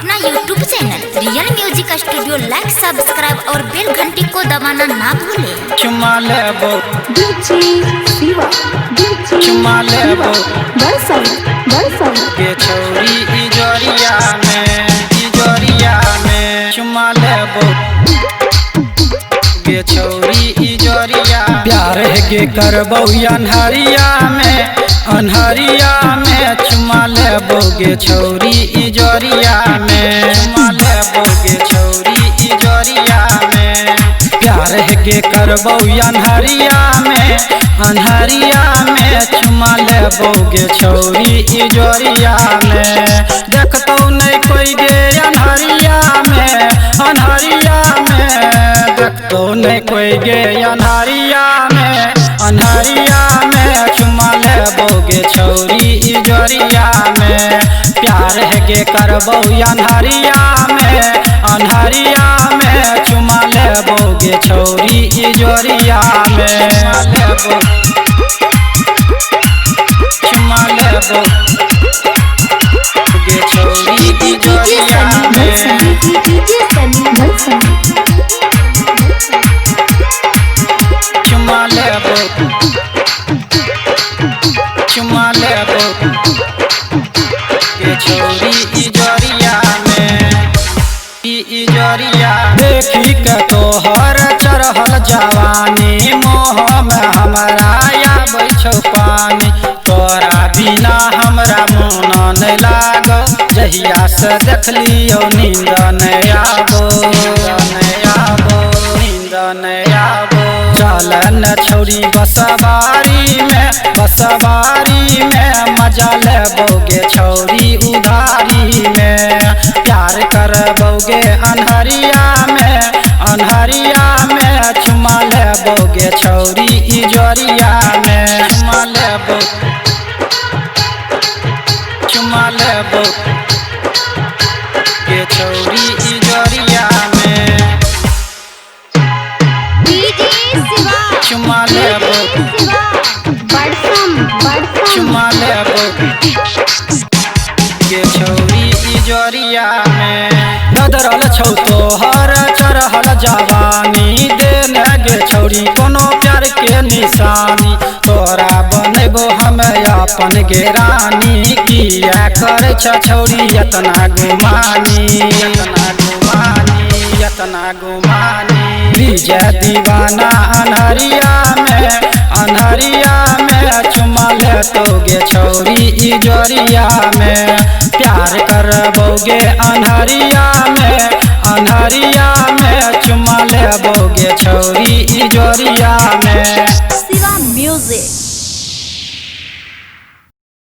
अपना YouTube channel real music studio like subscribe और बेल घंटी को दबाना ना भूलें। चुमा लेबो डीजे शिवा, डीजे चुमा लेबो बरसम बरसम के छौरी इजोरिया में, इजोरिया में चुमा लेबो गे छौरी इजोरिया। प्यार गे करबौ अन्हरिया में, अन्हरिया में चुमा लेबो गे छौरी इजोरिया में, चुमा लेबो गे छौरी इजोरिया में। प्यार गे करबौ अन्हरिया में, अन्हरिया में चुमा लेबो गे छौरी इजोरिया में। देखतौ नहीं कोई गे अन्हरिया में, अन्हरिया में देखतौ नहीं कोई गे अन्हरिया में, अन्हरिया में चुमा लेबो गे छौरी इजोरिया में। प्यार गे करबौ अन्हरिया में, अन्हरिया में चुमा लेबो गे छौरी इजोरिया में। लेबो चुमा लेबो गे छौरी इजोरिया में। डीजे सनी बरसम चुमा लेबो, चुमा लेबो गे छौरी इजोरिया में, इजोरिया। देखी के तोहर चढ़ल जवानी, मोह में हमरा आबै छौ पानी। तोरा बिना हमरा मोन नहीं लागो, जहिया से देखलियौ नींद नहीं आबो, नहीं आबो, नींद नहीं आबो। चल न छौरी बसवारी में, बसवारी में मजा लेबोगे छौरी उधारी में। प्यार करबोगे अन्हरिया में, अन्हरिया में चुमा लेबोगे छौरी इजोरिया में। चुमा लेबो, चुमा लेबो गे छौरी इजोरिया में। डीजे शिवा, चुमा लेबो, बरसम बरसम चुमा लेबो गे छौरी इजोरिया में। गदरल छौ तोहर चढ़ल जवानी, देने गे छौरी कोनो प्यार के निशानी। तोरा बनेबो हम अपन गे रानी, किया करै छ छौरी एतना गुमानी, एतना गुमानी, एतना गुमानी। विजय दीवाना अन्हरिया में, अन्हरिया में चुमा लेतोगे छौरी इजोरिया में। प्यार करबोगे अन्हरिया में, अन्हरिया में चुमा लेबोगे छौरी इजोरिया में। शिवा म्यूजिक।